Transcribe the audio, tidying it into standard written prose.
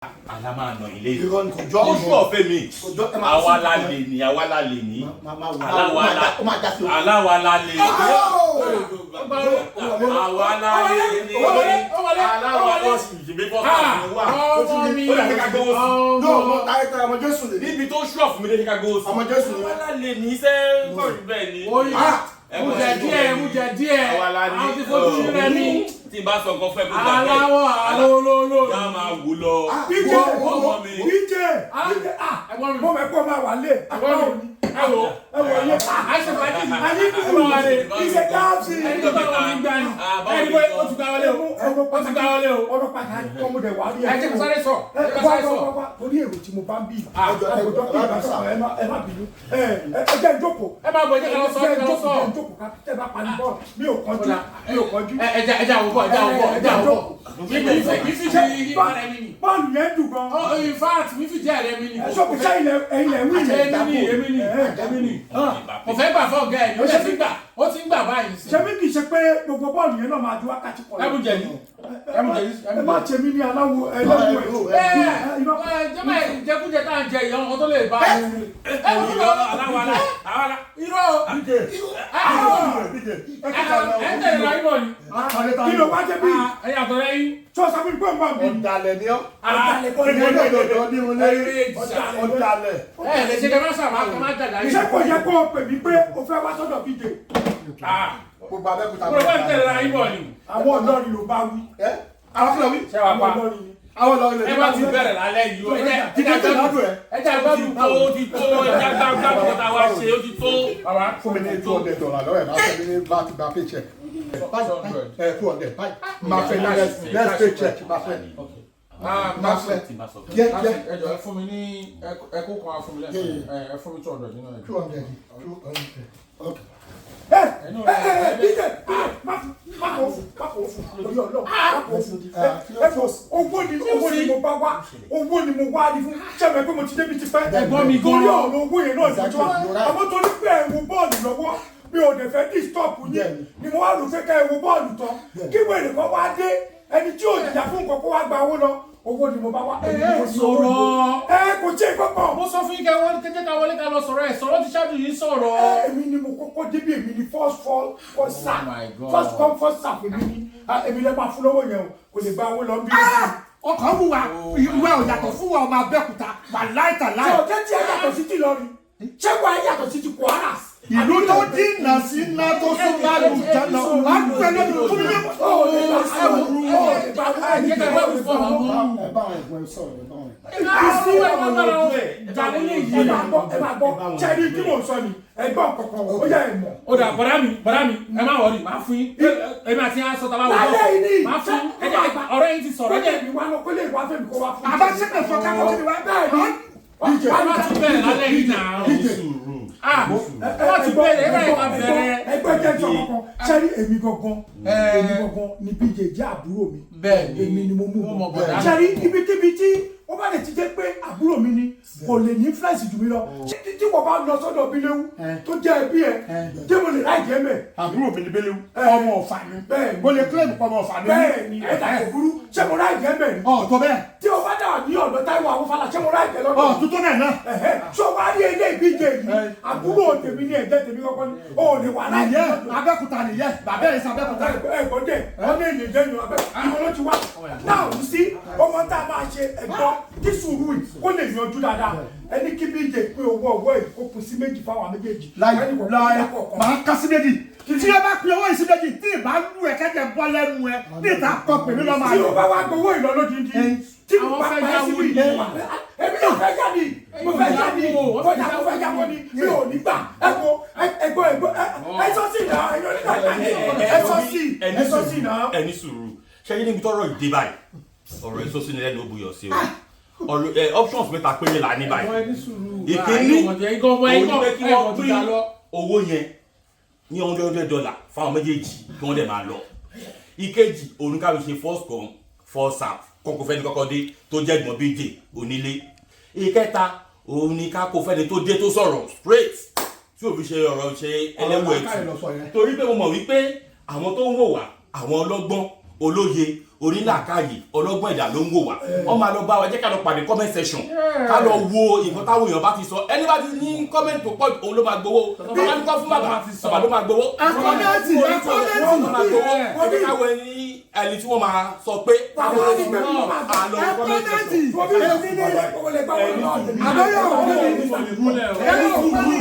Àlá máa nà ilé yìí. Irọ́ ni, kò jọ. Ó sún ọ̀fẹ́ mi. Kò jọ, ẹ máa Àwa la lè ní, àwa la lè ní. máa wò. Aláwa la Ó máa já sí o. Aláwa la lè ní. Àwa la lè ní. Aláwa lọ sí ìdìbò fọ́ọ̀tà wà. Ọmọ mi. Ó dàbí ká gbowó sí. No, mo tayé tayé, ọmọ Jésù lè ní. Níbi tó sún ọ̀fun mi lé ká gbowó sí. Ọmọ Jésù ni. Àwa la lè ní sẹ́ kọ́ọ̀dù bẹ́ẹ̀ ni. Oyin. Ah! Mo jẹ díẹ̀, mo jẹ díẹ̀. Àwa la ní. Àwọn ti fojú rẹ mí. Tí n bá sọ nǹkan fẹ́ kó gbà bẹ́ẹ̀. Aláwọ̀ alólóló. Yá máa wò lọ. BJ. Ọmọ mi. BJ. Ah, ẹ̀gbọ́n mi. Mo mọ̀ pé o máa wà lé Ẹ̀gbọ́n mi. Ẹ wo. Ẹ wọ ilé. A ṣe fàájì. Àyíkú Ẹ bá wa lé. ìṣe káàsì. Ẹni tó bá wọn ti gbà ní. Ẹni pé ó ti gbà wọlé o. Ó ti gbà wọlé o. Ọ̀rọ̀ pàtàkì ọmọdé wà á rí Ẹ jẹ́ kó sáré sọ. Ẹ jẹ́ kó wá sáré wá sọ. wá wá, torí èrò tí mo bá ń bì. Ah. Ẹjọ kí ìbá sọ, ẹ má bínú, ẹ ẹ jẹ́ ìjókòó. Ẹ máa bọ̀, ẹ jẹ́ ká lọ sọ, ẹ Jẹ́ jẹ́ ká lọ ìjókòó, sọ. jẹ́ ìjókòó ká tẹ́ bá parí bọ́ọ̀lù. Mi ò kánjú, mi ò kánjú. Ẹ jẹ́, ẹ jẹ́ àwọn bọ̀, ẹ jẹ́ àwọn bọ̀, ẹ jẹ́ àwọn bọ̀. Mi fi di ara mi nì. Bọ́ọ̀lù yẹn dùn gan. Oh, in fact, mi fi di ara mi nì. Ẹ sọ pé sẹ́yìn ẹ̀yin lẹ̀ wí ilẹ̀. Èmi ni, èmi ni, èmi ni. Kò fẹ́ gbà fún ọ̀gá ẹ̀ ni, ó ti ń gbà, ó ti ń gbà báyìí sí. Ṣé mi kì í ṣe pé gbogbo bọ́ọ̀lù yẹn náà máa ju wákàtí kan lọ? Ẹ̀mú jẹ ní. Ẹ̀mú jẹ ní. Ẹ má ṣe mí ní aláwo ẹlẹ́wọ̀ Ẹ ẹ̀. ẹ jẹ́mọ̀ ìjẹkújẹ tá à ń jẹ ìyá wọn tó lè bá. Ẹ wọ́n lọ. Aláwa la. Àwa la. Irọ́ o. BJ. BJ. Ẹ ń tẹ̀lé ra ibọ̀ ni. Kí ló wá dé bí? Ẹ̀yin àtọ̀rẹ́ yín. Tí o sọ fún mi pé ń bọ̀ mí. Ọ̀dàlẹ̀ ni ọ́. Ọ̀dàlẹ̀ kọ́ ni. Ọ̀dàlẹ̀ ní wọn lérí. Ọ̀dàlẹ̀. Ẹ lè ṣe kẹ́ máa sàmà kẹ́ máa dàgbà yìí. Ṣé kò yẹ kó o pè mí pé o fẹ́ wá sọ́dọ̀ BJ? Gbogbo Abẹ́òkúta. Kúrò bá ń tẹ̀lé ra ibọ̀ ni. Àwọn ọlọ́rin ló bá wí. Ẹ àwọn kìlọ̀ wí. Ṣé wàá Àwọn pa? ọlọ́rin ni. Àwọn ọlọ́rin lè Ẹ bá ti bẹ̀rẹ̀ lálẹ́ yìí o. Ẹ jẹ́ Jíjẹ́ tẹ̀lé ládùn ẹ̀. ẹ jẹ́ àgbàdùn. Ó ti tó, ẹja gbàgbà tó ta wá ṣe, ó ti tó. Bàbá. Fún mi ní $200 lọ́wọ́ ẹ̀, máa fẹ́ mi ní bá ti gba paycheck. Ẹ 200 báyìí. Máa fẹ́ ní next paycheck máa fẹ́. Máa fẹ́. Kíẹ́ kíẹ́. Ẹ jọ̀ọ́, ẹ fún mi ní ẹkú kan, fún mi lẹ́sìn, ẹ fún mi 200 nínú ẹ̀. 200, 200. Okay. Ẹ ẹ ẹ BJ, má má kò fún, má kò fún lórí ọlọ́run, má kò fún. Ẹ fọ owó ni mo bá wá, owó ni mo wá ní fún sẹ́mi pé mo ti débi ti pẹ́. Ẹ̀gbọ́n mi gan-an. Torí ọ̀rọ̀ owó yẹn náà ti wá. Exactly, you're right. Àmọ́ torí pé ẹ wo bọ́ọ̀lù lọ́wọ́, mi ò dẹ̀ fẹ́ disturb yín ni mo wá rò pé ká ẹ wo bọ́ọ̀lù tán, kí wèrè kan wá dé, ẹni tí ò jìyà fún nǹkan, kó wá gba owó lọ. Owó ni mo bá wá. Èmi ni mo ní owó Sọ̀rọ̀. yìí. Ẹ kò tí ì kọ́kọ́. Mo sọ fún yín kẹ́ wọlé, kẹ́jẹ́ ká wọlé ká lọ sọ̀rọ̀. Ẹ̀ sọ̀rọ̀ ti ṣáájú yìí sọ̀rọ̀. Èmi ni mo kọ́kọ́ débi, èmi ni first fall first serve. Oh my God. First come first serve, èmi ni. Ah, èmi lè máa fún lọ́wọ́ yẹn o, kò lè gba owó lọ bí. Ọkàn wùwà ìwà ò yàtọ̀ fún wa, ọmọ Abẹ́òkúta wà láìta Ṣé láì. o jẹ́ tí ẹ yàtọ̀ sí ti Ìlọrin? Ṣé wàá yàtọ̀ sí ti Kwara? Ìlú tó dínà sí iná tó sún bá lù jẹ́nà wà á pẹ́ lónìí fún mi. Ó lè gba owó, ó lè gba owó. Ẹ jẹ́ ká wọ́n fún ọmọ. Ẹ bá àwọn ẹ̀gbọ́n ẹ sọ̀rọ̀, ẹ bá wọn. Ẹ máa gbọ́, ẹ máa gbọ́, ṣẹ́ni tí mò ń sọ ni ẹgbọ́n kọ̀ọ̀kan ó yẹ ẹ mọ̀. Ó dà, bọ̀dá mi, bọ̀dá mi, ẹ má wọrí, máa fún yín. Èmi àti yín á sọ tá a bá wọ̀. Lálẹ́ yìí ni. Máa fún yín. Ẹ jẹ́ ọ̀rẹ́ yín ti sọ̀rọ̀. Ẹ jẹ́ Kó lè wá lọ, kó lè wá fẹ́mi, kó wá fún mi. Àbá ṣépè fún kákó kí ni wá. Bẹ́ẹ̀ ni. Ẹ má tún bẹ̀rẹ̀ lálẹ́ yìí náà. Ah, ẹ má tún bẹ̀rẹ̀, ẹ má yẹ ká bẹ̀rẹ̀. Ẹgbẹ́ jẹ́ sọ kankan sẹ́ni, èmi gangan, èmi gangan ni BJ jẹ́ àbúrò mi. Bẹ́ẹ̀ ni. Èmi ni mo mú Mo mọ̀ bọ̀ bọ̀dá mi. sẹ́ni, ibikíbi tí ó bá lè ti jẹ́ pé àbúrò mi ni, kò lè ní influence jù mí lọ. Tí wọ́n bá lọ sọ́dọ̀ Bíléwú tó jẹ́ ẹbí ẹ, tí mo lè ráì jẹ́ mẹ́. Àbúrò mi ni Bẹ́lẹ́wú, ọmọ Ọ̀fà ni. Bẹ́ẹ̀ ni. Mo lè claim pé ọmọ Ọ̀fà ni. Bẹ́ẹ̀ ni, ẹ̀dá kò burú, ṣé mo ráì jẹ́ mẹ́ ni? Ọ̀ tó bẹ́ẹ̀. Tí o bá dà ní ọ̀dọ̀ Táíwò Awófálà, ṣé mo ráì jẹ́ lọ́dọ̀? Ọ̀ tó tó náà náà. Ẹ̀hẹ́, ṣé o wá rí ilé ìbíje yìí, àbúrò tèmi ní ẹ̀jẹ̀ tèmi kọ́kọ́ ni, o ò lè wà láì jẹ́ Nìyẹn lọ́dọ̀. Abẹ́òkúta nìyẹn, bàbá ẹ̀ sọ Abẹ́òkúta. Ẹ̀gbọ́n dẹ̀ ọ̀nà èyí jẹ́ ìyọ̀ abẹ́ ìwọ ló ti wá náà ń sí ọmọ tá a máa ṣe. Ẹ̀gbọ́n, kí sùúrù yìí kó lè yanjú dáadáa, ẹni kí BJ pín owó ọwọ́ yìí, kó pín sí méjì fáwọn méjèèjì. Láì Ẹni kò láì kó kọ̀ọ̀kan. Máa ká sí méjì. Tí ẹ bá pín owó yìí sí méjì, tí ì bá lù ẹ kẹ́jẹ̀ bọ́ lẹ́nu ẹ níta kọ pè mí lọ́mọ Tí o àlọ́. bá wá gbowó ìlọlódindi tí mo Àwọn bá fẹ́ pa ẹ́ yáwó síbí, ni. èmi náà fẹ́ yá ni, mo fẹ́ yá ni, kódà mo fẹ́ yáwó ni, mi ò ní gbà. Ẹ wo, ẹgbọ́n, ẹgbọ́n, ẹ sọ sí náà, ẹ̀yọ́ nígbà ẹ sọ sí, ẹ sọ sí náà. Ẹni sùúrù ṣe yín níbi tọ́rọ̀ ìdè báyìí, ọ̀rọ̀ èso sí ni lẹ́nu ó buyọ̀ sí o. Ọ̀rọ̀ ẹ, options mẹ́ta péré la ní báyìí. Ẹni sùúrù. Ìkíní, òun ni pé kí wọ́n pín owó yẹn ní $100 fáwọn méjèèjì, kí wọ́n dẹ̀ máa lọ. Ìkejì, òun ká fi ṣe first come first serve, kọ́kọ́ fẹ́ni kọ́kọ́ dé tó jẹ́ ẹ̀gbọ́n BJ onílé. Ìkẹta, òun ni ká kó fẹ́ni tó dé tó sọ̀rọ̀ straight, tí òbí ṣe ọ̀rọ̀ ṣe ẹlẹ́wọ̀ làákàyè lọ sọ ẹ̀tù yẹn. Torí pé mo mọ̀ wípé àwọn tó ń wò wá, àwọn ọlọ́gbọ́n olóye. Onílàkàyè ọlọ́gbọ́n ẹ̀dá ló ń wò wá. Wọ́n máa lọ bá wa, jẹ́ ká lọ pàdé comment section, ká lọ wo nǹkan táwọn èèyàn bá ti sọ. Ẹni bá ti ní comment tó pọ̀ jù, òun ló máa gbowó. Bàbá ní kọ́ fún bàbá, bàbá ló máa gbowó. Ẹ comment, ẹ comment. Wọ́n máa gbowó. Ẹ jẹ́ ká wo ẹni tí wọ́n máa sọ pé Bàbá ní pé mo máa gbà. àlọ́ Ẹ comment comment. section. Wọ́n bí èmi ní owó lè gbà wọ́n lọ́wọ́ tèmi. Àbẹ́yẹ̀ òkú mi. Ìmúlẹ̀ o. Ẹni sùúrù.